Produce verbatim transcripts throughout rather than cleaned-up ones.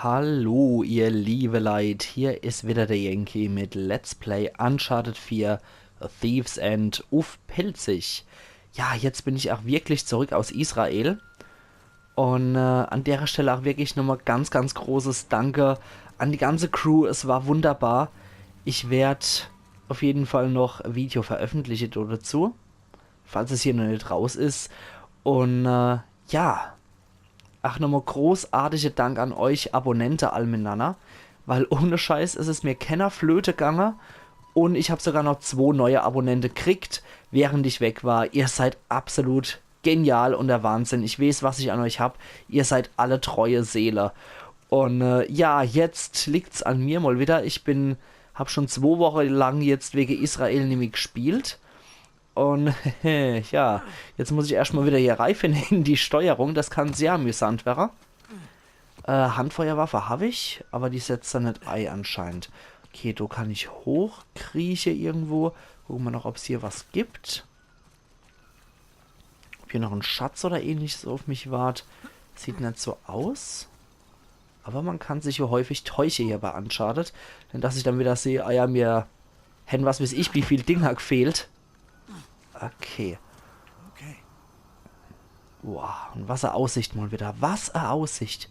Hallo, ihr liebe Leit, hier is wieder der Yankee mit Let's Play Uncharted vier, A Thief's End uff Pälzisch. Ja, jetzt bin ich auch wirklich zurück aus Israel. Und äh, an der Stelle auch wirklich nochmal ganz, ganz großes Danke an die ganze Crew. Es war wunderbar. Ich werd auf jeden Fall noch ein Video veröffentliche dazu, falls es hier noch nicht raus is. Und äh, ja, ach, nochmal großartige Dank an euch Abonnente all miteinander, weil ohne Scheiß is es mir kenner flöte gange und ich hab sogar noch zwo neue Abonnente kriegt, während ich weg war. Ihr seid absolut genial und der Wahnsinn. Ich weiß, was ich an euch hab. Ihr seid alle treue Seele. Und äh, ja, jetzt liegt's an mir mal wieder. Ich bin, hab schon zwo Woche lang jetzt wege Israel nimmi gespielt. Und ja, jetzt muss ich erscht mal wieder hier reifinde in die Steuerung. Das kann sehr amüsant werre. Äh, Handfeuerwaffe hab ich, aber die setzt er net ei anscheinend. Okay, do kann ich hochkrieche irgendwo. Gucke mer noch, ob's hier was gibt. Ob hier noch en Schatz oder ähnliches auf mich wart. Sieht net so aus. Aber man kann sich ja häufig täusche hier bei Uncharted. Denn dass ich dann wieder sehe, ah ja, mir hän was weiß ich, wie viel Dinger gefehlt. Okay. Okay. Wow, und was e Aussicht mal wieder. Was e Aussicht.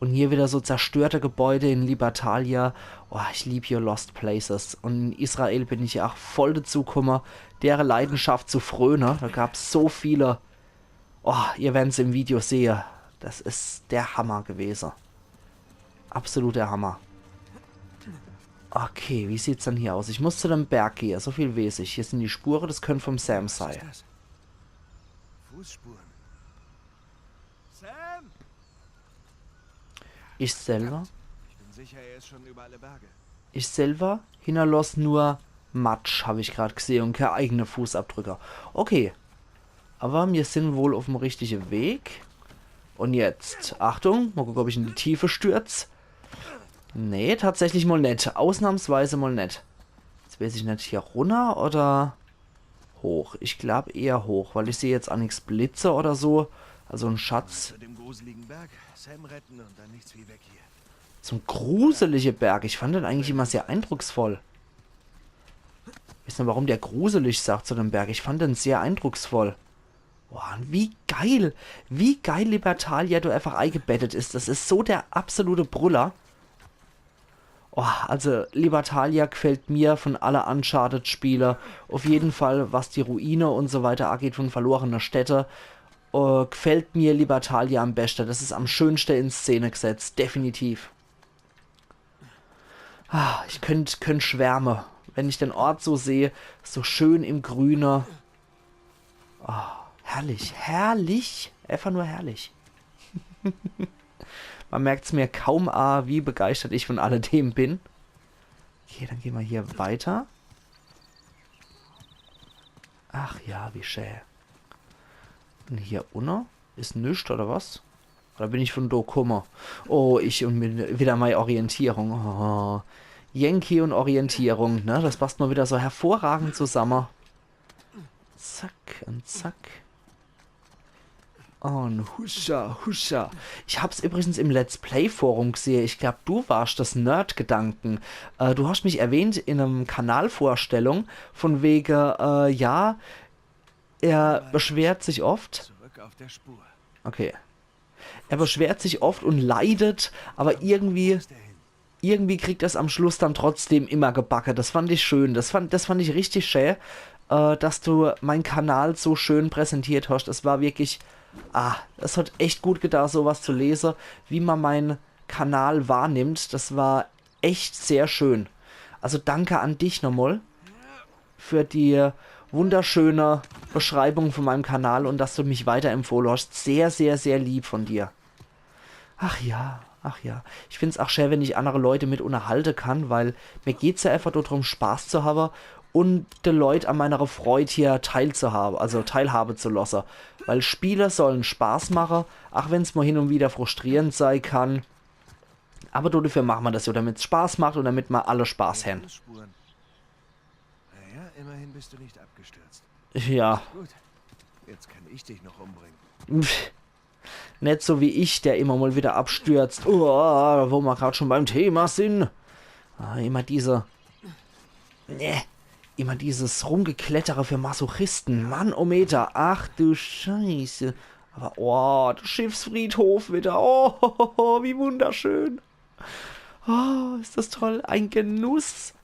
Und hier wieder so zerstörte Gebäude in Libertalia. Oh, ich lieb hier Lost Places. Und in Israel bin ich ja auch voll dazu gekommen, dere Leidenschaft zu fröne. Da gab's so viele. Oh, ihr werden's im Video sehe. Das is der Hammer gewese. Absoluter Hammer. Okay, wie sieht's denn hier aus? Ich muss zu dem Berg gehe, so viel weiß ich. Hier sind die Spure, das könnt vom Sam sei. Das? Fußspuren. Sam! Ich selber? Ich bin sicher, er ist schon über alle Berge. Ich selber hinnerloss nur Matsch, hab ich grad gesehe, und keine eigene Fußabdrücke. Okay. Aber mir sind wohl auf dem richtigen Weg. Und jetzt, Achtung, mal gucken, ob ich in die Tiefe stürz. Nee, tatsächlich mal net. Ausnahmsweise mal net. Jetzt weiß ich net, hier runner oder hoch. Ich glaub eher hoch, weil ich sehe jetzt auch nix blitze oder so. Also ein Schatz. Zu dem gruseligen Berg, Sam retten und dann nichts wie weg hier. So ein gruseliger Berg. Ich fand den eigentlich immer sehr eindrucksvoll. Ich weiß nicht, warum der gruselig sagt zu dem Berg. Ich fand den sehr eindrucksvoll. Boah, und wie geil, wie geil Libertalia do einfach eingebettet is. Das is so der absolute Brüller. Oh, also Libertalia gefällt mir von alle Uncharted-Spiele auf jeden Fall, was die Ruine und so weiter angeht, von verlorener Stätte, äh, gefällt mir Libertalia am beste. Das is am schönste in Szene gesetzt, definitiv. Ah, ich könnt, könnt schwärme, wenn ich den Ort so sehe, so schön im Grüne. Oh, herrlich, herrlich, einfach nur herrlich. Man merkt's mir kaum a, wie begeistert ich von alledem bin. Okay, dann gehen wir hier weiter. Ach ja, wie schön. Und hier unne is nix, oder was? Oder bin ich von do kumme? Oh, ich und mi-, wieder meine Orientierung. Oh. Yankee und Orientierung, ne? Das passt mal wieder so hervorragend zusammen. Zack und zack. Und huscha, huscha. Ich hab's übrigens im Let's Play Forum gesehe. Ich glaub, du warst das Nerd-Gedanken. Äh, du hast mich erwähnt in einem Kanalvorstellung von wege, äh, ja, er beschwert sich oft. Zurück auf der Spur. Okay. Er beschwert sich oft und leidet, aber irgendwie, irgendwie kriegt er's am Schluss dann trotzdem immer gebacke. Das fand ich schön. Das fand, das fand ich richtig schön, äh, dass du meinen Kanal so schön präsentiert hast. Es war wirklich, ah, es hat echt gut getan, sowas zu lesen, wie man meinen Kanal wahrnimmt. Das war echt sehr schön. Also danke an dich nochmal für die wunderschöne Beschreibung von meinem Kanal und dass du mich weiterempfohlen hast. Sehr, sehr, sehr lieb von dir. Ach ja, ach ja. Ich find's auch schön, wenn ich andere Leute mit unterhalte kann, weil mir geht's ja einfach nur drum, Spaß zu haben und die Leute an meiner Freude hier teilzuhaben, also teilhabe zu lassen. Weil Spiele sollen Spaß machen, auch wenn's mal hin und wieder frustrierend sein kann. Aber dafür machen wir das ja, damit's Spaß macht und damit wir alle Spaß haben. Fußspuren. Naja, immerhin bist du nicht abgestürzt. Ja. Gut. Jetzt kann ich dich noch umbringen. Pff. Net so wie ich, der immer mal wieder abstürzt. Oh, wo ma grad schon beim Thema sin. Ah, immer diese... Ne. Immer dieses Rumgeklettere für Masochisten. Mann, oh Meter. Ach du Scheiße. Aber, oh, der Schiffsfriedhof wieder. Oh, wie wunderschön. Oh, is das toll. Ein Genuss.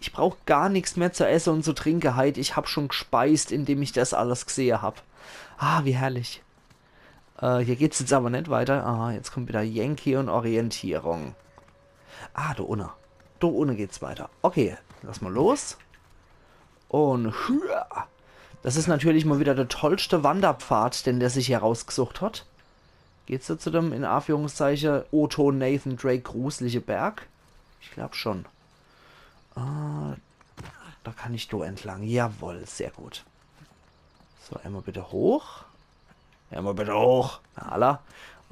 Ich brauch gar nix mehr zu esse und zu trinke heit. Ich hab schon gspeist, indem ich das alles gsehe hab. Ah, wie herrlich. Äh, hier geht's jetzt aber net weiter. Ah, jetzt kommt wieder Yankee und Orientierung. Ah, do unne. Do unne geht's weiter. Okay, lass mal los. Und hüa. Das is natürlich mal wieder der tollste Wanderpfad, den der sich hier rausgesucht hat. Geht's do zu dem, in Anführungszeichen, O-Ton Nathan Drake gruselige Berg? Ich glaub schon. Ah, da kann ich do entlang. Jawohl, sehr gut. So, einmal bitte hoch. Einmal bitte hoch. Na, alla.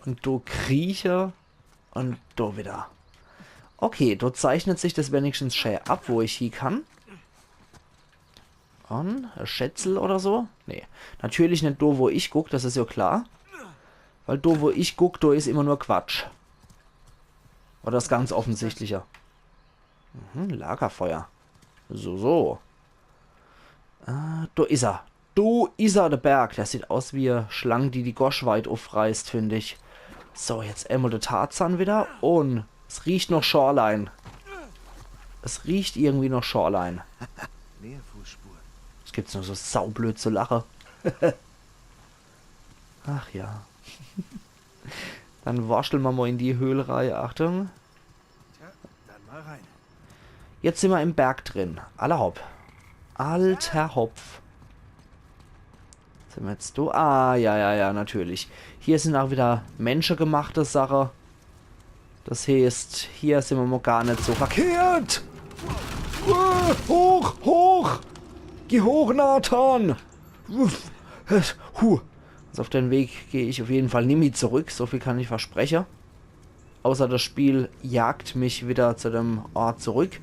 Und do krieche. Und do wieder. Okay, do zeichnet sich das wenigstens schä ab, wo ich hie kann. Und, äh, Schätzel oder so? Nee. Natürlich net do, wo ich guck, das is ja klar. Weil do, wo ich guck, do is immer nur Quatsch. Oder das ganz Offensichtliche. Mhm, Lagerfeuer. So, so. Äh, do is er. Do is er, der Berg. Der sieht aus wie e Schlang, die die Gosch weit uffreißt, find ich. So, jetzt emol der Tarzan wieder. Und es riecht noch Shoreline. Es riecht irgendwie noch Shoreline. Mehr Fußspuren. Es gibt nur so saublöd zu lache. Ach ja. Dann wascheln ma mal in die Höhl rei. Achtung. Tja, dann mal rein. Jetzt sin ma im Berg drin. Alla hopp. Alter Hopf. Sin ma jetzt do? Ah, ja, ja, ja, natürlich. Hier sin auch wieder menschegemachte Sache. Das heeßt, hier sin ma mal gar net so verkehrt. Äh, hoch, hoch. Geh hoch, Nathan. Uff. Huh. Also auf den Weg geh ich auf jeden Fall nimmi zurück. So viel kann ich verspreche. Außer das Spiel jagt mich wieder zu dem Ort zurück.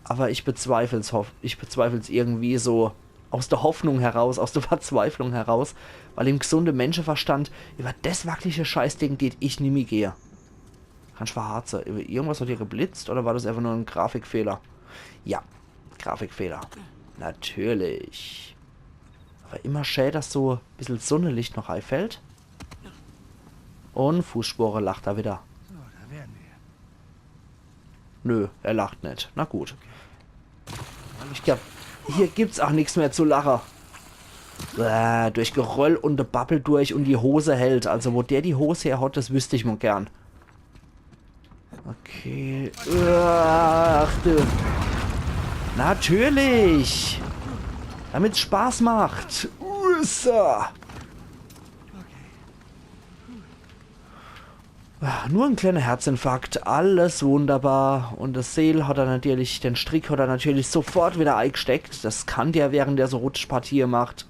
Aber ich bezweifel's, hoff-, ich bezweifel's irgendwie so aus der Hoffnung heraus, aus der Verzweiflung heraus, weil im gesunde Menscheverstand über das wackelige Scheißding geht ich nimmi gehe. Kannst verharze. Irgendwas hat hier geblitzt oder war das einfach nur en Grafikfehler? Ja, Grafikfehler. Natürlich. Aber immer schä, dass so e bissel Sonnelicht noch eifällt. Und Fußspore lacht er wieder. So, da wären wir. Nö, er lacht net. Na gut. Ich glaub, hier gibt's auch nix mehr zu lache. Äh, durch Geröll und de Babbel durch und die Hose hält. Also wo der die Hose her hat, das wüsst ich mal gern. Okay. Ach du. Natürlich. Damit's Spaß macht. Ussa. Ah, nur en kleiner Herzinfarkt, alles wunderbar. Und das Seel hat er natürlich, den Strick hat er natürlich sofort wieder eigesteckt. Das kann der, während der so Rutschpartie macht.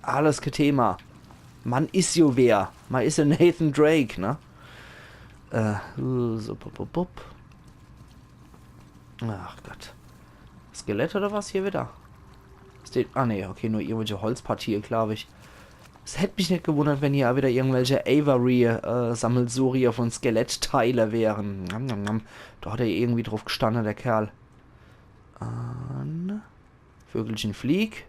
Alles kee Thema. Man is jo wer. Man is jo Nathan Drake, ne? Äh, uh, so, bup, bup, bup. Ach Gott. Skelett oder was hier wieder? Steht, ah nee, okay, nur irgendwelche Holzpartie, glaub ich. Es hätt mich net gewundert, wenn hier wieder irgendwelche Avery-Sammelsurier von Skelettteile wären. Nom, nom, nom. Da hat er irgendwie drauf gestanden, der Kerl. An. Vögelchen flieg.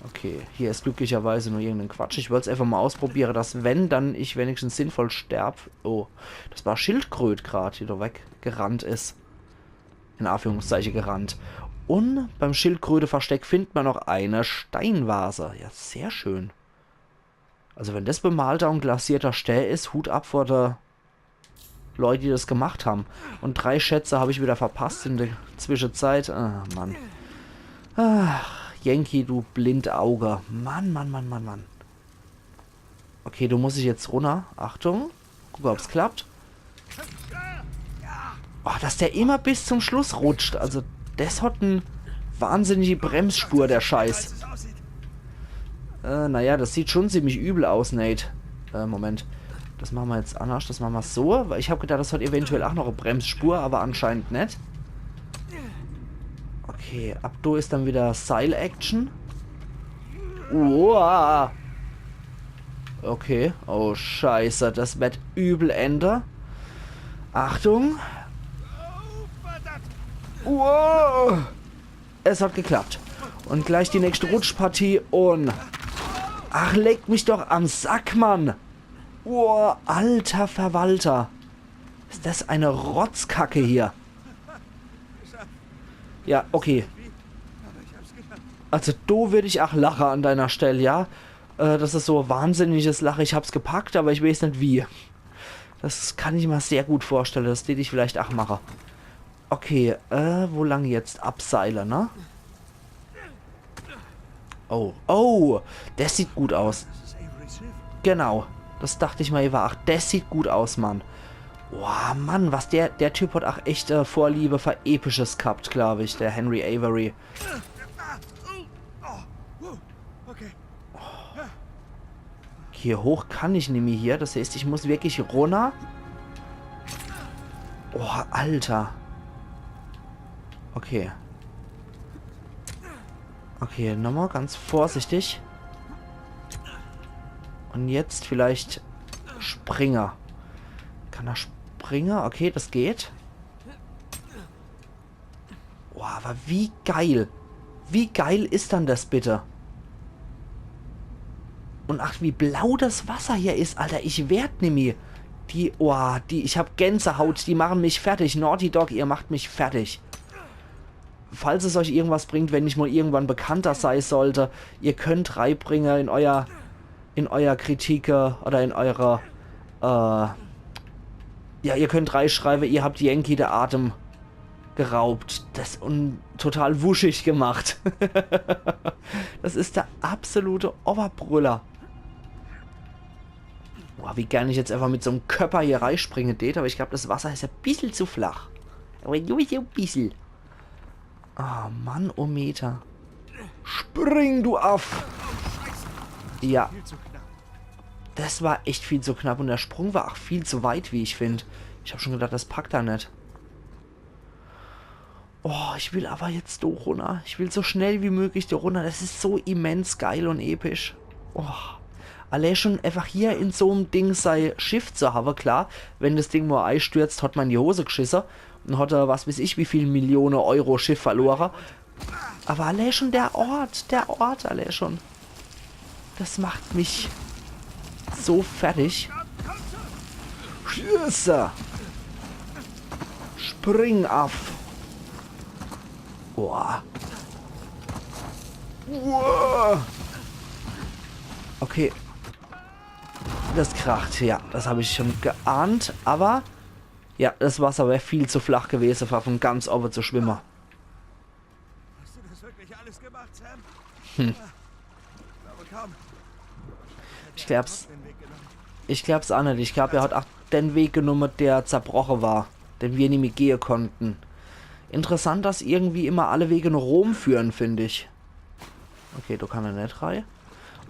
Okay, hier is glücklicherweise nur irgendein Quatsch. Ich wollt's einfach mal ausprobieren, dass wenn, dann ich wenigstens sinnvoll sterb. Oh, das war Schildkröt grad, die da weggerannt is. In Anführungszeichen gerannt. Und beim Schildkröteversteck findet man noch eine Steinvase. Ja, sehr schön. Also wenn das bemalter und glasierter Stää is, Hut ab vor der Leute, die das gemacht haben. Und drei Schätze hab ich wieder verpasst in der Zwischenzeit. Ah, Mann. Ach, Yankee, du Blindauge. Mann, Mann, Mann, Mann, Mann. Okay, do muss ich jetzt runner. Achtung. Gucke, ob's klappt. Oh, dass der immer bis zum Schluss rutscht. Also, das hat en wahnsinnige Bremsspur, der Scheiß. Äh, naja, das sieht schon ziemlich übel aus, Nate. Äh, Moment. Das machen wir jetzt anders. Das machen wir so. Weil ich hab gedacht, das hat eventuell auch noch eine Bremsspur, aber anscheinend net. Okay, ab do is dann wieder Seil-Action. Uah. Okay. Oh, Scheiße. Das wird übel Ende. Achtung. Wow. Es hat geklappt. Und gleich die nächste Rutschpartie und... Ach, leck mich doch am Sack, Mann. Oh, alter Verwalter. Ist das eine Rotzkacke hier? Ja, okay. Also, do würd ich ach lache an deiner Stell, ja? Äh, das is so e wahnsinniges Lache. Ich hab's gepackt, aber ich weeß net wie. Das kann ich mir sehr gut vorstelle. Das tät ich vielleicht ach mache. Okay, äh, wo lang jetzt? Abseile, ne? Oh, oh, das sieht gut aus. Das ist Averys Schiff. Genau, das dacht ich mir ewe ach. Das sieht gut aus, Mann. Boah, Mann, was der, der Typ hat ach echt, äh, Vorliebe für Episches gehabt, glaub ich, der Henry Avery. Okay. Hier hoch kann ich nimmi hier. Das heißt, ich muss wirklich runner. Oh, Alter. Okay. Okay, nochmal ganz vorsichtig. Und jetzt vielleicht Springer. Kann er springe? Okay, das geht. Boah, aber wie geil. Wie geil is dann das bitte? Und ach, wie blau das Wasser hier is, Alter. Ich werd nimmi. Die, oh, die, ich hab Gänsehaut. Die machen mich fertig. Naughty Dog, ihr macht mich fertig. Falls es euch irgendwas bringt, wenn ich mal irgendwann bekannter sei sollte, ihr könnt reibringe in euer, in euer Kritik, äh, oder in eure, äh, ja, ihr könnt reischreibe, ihr habt Yankee de Atem geraubt. Das und total wuschig gemacht. Das is der absolute Oberbrüller. Boah, wie gern ich jetzt einfach mit so'm Köpper hier reispringe tät, aber ich glaub, das Wasser is e bissel zu flach. Aber nur so e bissel. Ah, Mann, oh Meter. Spring, du Aff! Ja. Viel zu knapp. Das war echt viel zu knapp und der Sprung war ach viel zu weit, wie ich find. Ich hab schon gedacht, das packt er net. Oh, ich will aber jetzt do runner. Ich will so schnell wie möglich do runner. Das is so immens geil und episch. Oh. Allee schon einfach hier in so'm Ding sei Schiff zu hawe, klar. Wenn das Ding mal eistürzt, hat mer in die Hose geschisse. Und hat er, was weiß ich, wie viel Millione Euro Schiff verlore. Aber allee schon der Ort, der Ort, allee schon. Das macht mich so fertig. Scheiße. Spring, Aff. Boah. Boah. Okay. Das kracht, ja. Das hab ich schon geahnt, aber ja, das Wasser wär viel zu flach gewese, für von ganz owwe zu schwimme. Hast du das wirklich alles gemacht, Sam? Hm. Ich glaube kaum. Ich glaub's, ich glaub's ach net. Ich glaub, er hat ach den Weg genumme, der zerbroche war, den wir nimmi gehe konnten. Interessant, dass irgendwie immer alle Wege nach Rom führen, find ich. Okay, do kann er net rei.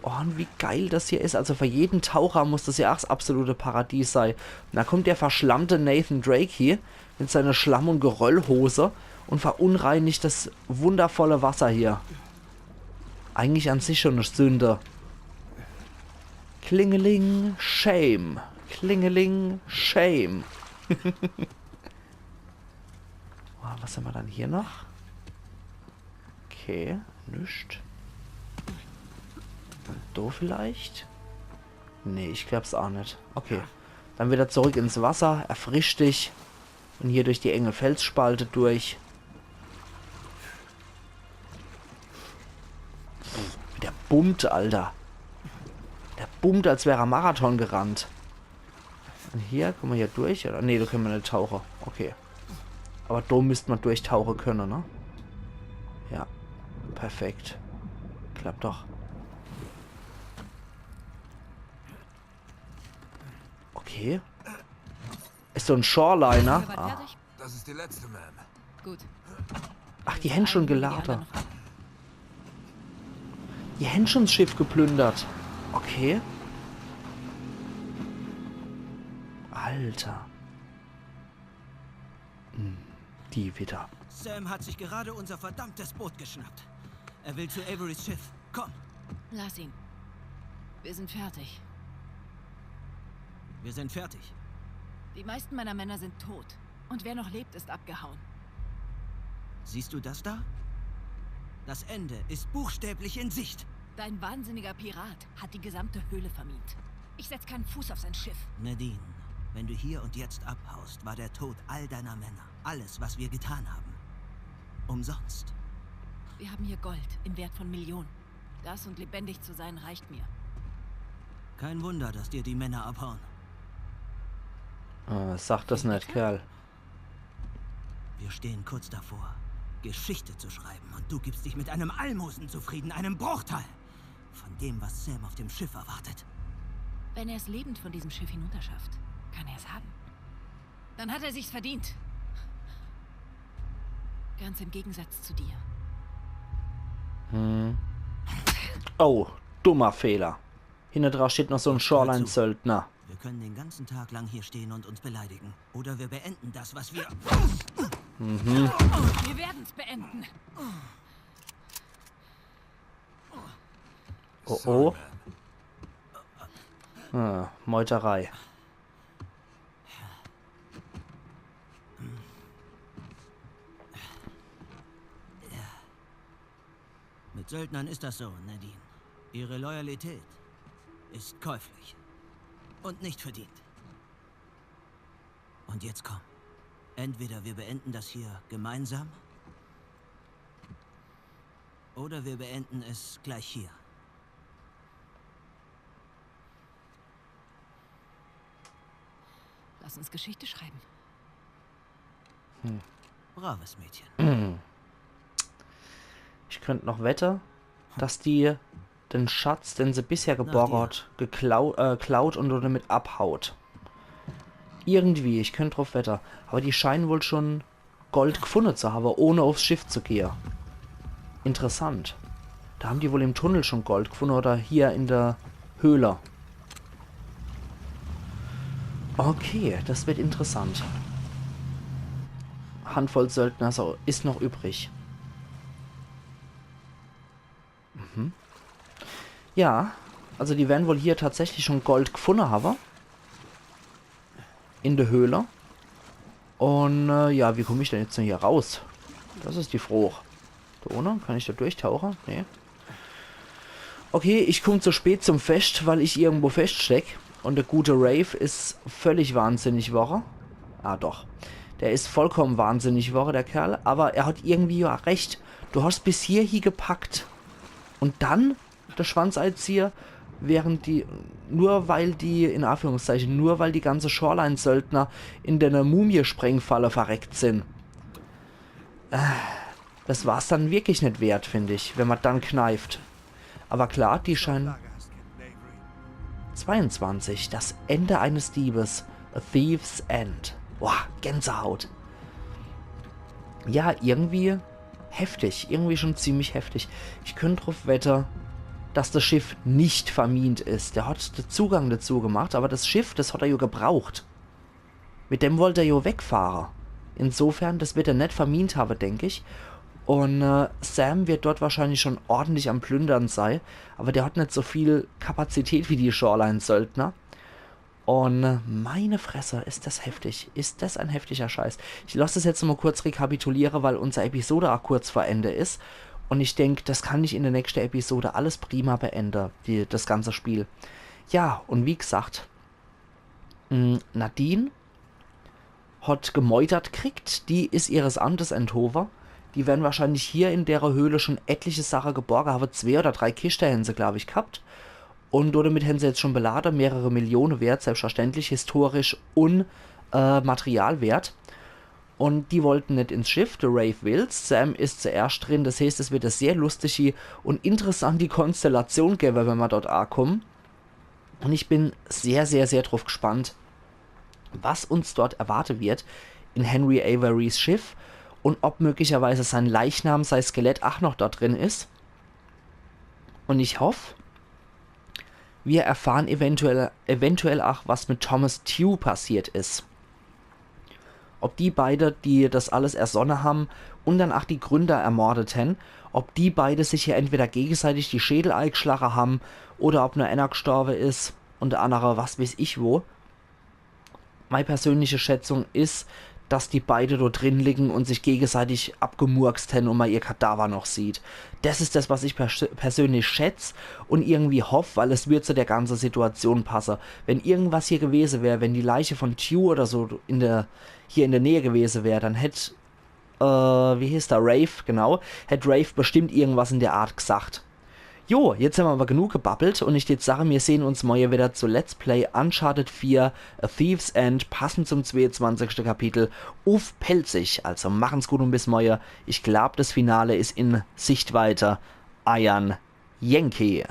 Oh, und wie geil das hier is. Also für jeden Taucher muss das ja ach das absolute Paradies sei. Da kommt der verschlammte Nathan Drake hier mit seiner Schlamm- und Geröllhose und verunreinigt das wundervolle Wasser hier. Eigentlich an sich schon e Sünde. Klingeling, shame. Klingeling, shame. Ah, was hämmer dann hier noch? Okay, nix. Do vielleicht? Nee, ich glaub's ach net. Okay. Dann wieder zurück ins Wasser, erfrisch dich. Und hier durch die enge Felsspalte durch. Wie der bummt, Alter. Der bummt, als wär er Marathon gerannt. Und hier, kommen wir hier durch? Oder? Nee, do können wir net tauchen. Okay. Aber do müsst man durchtauchen können, ne? Ja. Perfekt. Klappt doch. Okay. Is so en Shoreliner. Soweit fertig? Das ist die letzte, Ma'am. Gut. Ach, die hän schon gelade. Die hän schon das Schiff geplündert. Okay. Alter. Hm, die wieder. Sam hat sich gerade unser verdammtes Boot geschnappt. Er will zu Averys Schiff. Komm. Lass ihn. Wir sind fertig. Wir sind fertig. Die meisten meiner Männer sind tot. Und wer noch lebt, ist abgehauen. Siehst du das da? Das Ende ist buchstäblich in Sicht. Dein wahnsinniger Pirat hat die gesamte Höhle vermint. Ich setz keinen Fuß auf sein Schiff. Nadine, wenn du hier und jetzt abhaust, war der Tod all deiner Männer alles, was wir getan haben, umsonst. Wir haben hier Gold im Wert von Millionen. Das und lebendig zu sein reicht mir. Kein Wunder, dass dir die Männer abhauen. Ah, sag das net, Kerl. Wir stehen kurz davor, Geschichte zu schreiben, und du gibst dich mit einem Almosen zufrieden, einem Bruchteil von dem, was Sam auf dem Schiff erwartet. Wenn er es lebend von diesem Schiff hinunterschafft, kann er es haben. Dann hat er sich's verdient. Ganz im Gegensatz zu dir. Hm. Oh, dummer Fehler. Hinne dra steht noch so en Shoreline-Söldner. Wir können den ganzen Tag lang hier stehen und uns beleidigen. Oder wir beenden das, was wir... Wir werden's beenden. Oh oh. Ah, Meuterei. Mit Söldnern ist das so, Nadine. Ihre Loyalität ist käuflich. Und nicht verdient. Und jetzt komm. Entweder wir beenden das hier gemeinsam, oder wir beenden es gleich hier. Lass uns Geschichte schreiben. Braves Mädchen. Ich könnt noch wette, dass die den Schatz, den se bisher geborge hat, geklau äh, klaut und damit abhaut. Irgendwie, ich könnt druff wette. Aber die scheinen wohl schon Gold gfunne zu habe, ohne aufs Schiff zu gehe. Interessant. Da haben die wohl im Tunnel schon Gold gfunne oder hier in der Höhle. Okay, das wird interessant. Handvoll Söldner so is noch übrig. Mhm. Ja, also die werden wohl hier tatsächlich schon Gold gfunne habe. In der Höhle. Und äh, ja, wie komm ich denn jetzt noch hier raus? Das is die Froch. Da unne? Kann ich da durchtauche? Nee. Okay, ich komm zu spät zum Fest, weil ich irgendwo feststeck. Und der gute Rafe is völlig wahnsinnig worre. Ah, doch. Der is vollkommen wahnsinnig worre, der Kerl. Aber er hat irgendwie ja recht. Du hast bis hierhie gepackt. Und dann der Schwanzeizieher, während die, nur weil die, in Anführungszeichen, nur weil die ganze Shoreline-Söldner in der Mumie-Sprengfalle verreckt sind. Äh, das war's dann wirklich net wert, find ich, wenn man dann kneift. Aber klar, die scheinen... zweiundzwanzig, das Ende eines Diebes. A Thief's End. Boah, Gänsehaut. Ja, irgendwie heftig. Irgendwie schon ziemlich heftig. Ich könnt druff wette, dass das Schiff nicht vermint is. Der hat den Zugang dazu gemacht, aber das Schiff, das hat er jo gebraucht. Mit dem wollt er jo wegfahre. Insofern, das wird er net vermint habe, denk ich. Und äh, Sam wird dort wahrscheinlich schon ordentlich am Plündern sei. Aber der hat net so viel Kapazität wie die Shoreline-Söldner. Und äh, meine Fresse, is das heftig. Is das ein heftiger Scheiß. Ich lass das jetzt mal kurz rekapituliere, weil unser Episode auch kurz vor Ende is. Und ich denk, das kann ich in der nächsten Episode alles prima beende, die, das ganze Spiel. Ja, und wie gesagt, mh, Nadine hat gemeutert kriegt, die is ihres Amtes enthowe. Die werden wahrscheinlich hier in dere Höhle schon etliche Sache geborge habe. Zwei oder drei Kiste hän se, glaub ich, gehabt. Und damit hän se jetzt schon belade, mehrere Millione wert, selbstverständlich, historisch und äh, Materialwert. Und die wollten net ins Schiff, der Rafe will's. Sam is zuerscht drin, das heißt, es wird e sehr lustige und interessante Konstellation gewwe, wenn ma dort akommen. Und ich bin sehr, sehr, sehr drauf gespannt, was uns dort erwarte wird in Henry Averys Schiff und ob möglicherweise sein Leichnam, sein Skelett ach noch dort drin is. Und ich hoff, wir erfahren eventuell, eventuell ach, was mit Thomas Tew passiert is. Ob die beide, die das alles ersonne haben und dann ach die Gründer ermordet hän, ob die beide sich hier entweder gegenseitig die Schädel eigschlache haben oder ob nur einer gestorbe is und der andere was weiß ich wo. mei persönliche Schätzung is, dass die beide do drin liegen und sich gegenseitig abgemurkst hän und ma ihr Kadaver noch sieht. Das is das, was ich pers persönlich schätz und irgendwie hoff, weil es würd zu der ganze Situation passe. Wenn irgendwas hier gewese wär, wenn die Leiche von Tew oder so in der, hier in der Nähe gewese wär, dann hätt, äh, wie hieß der, Rafe, genau, hätt Rafe bestimmt irgendwas in der Art gesagt. Jo, jetzt hän ma aber genug gebabbelt und ich würd sage, mir sehen uns morje wieder zu Let's Play Uncharted vier, A Thief's End, passend zum zweiundzwanzigsten Kapitel, uff Pälzisch. Also machen's gut und bis morje. Ich glaub, das Finale is in Sichtweite. Eiern Yankee.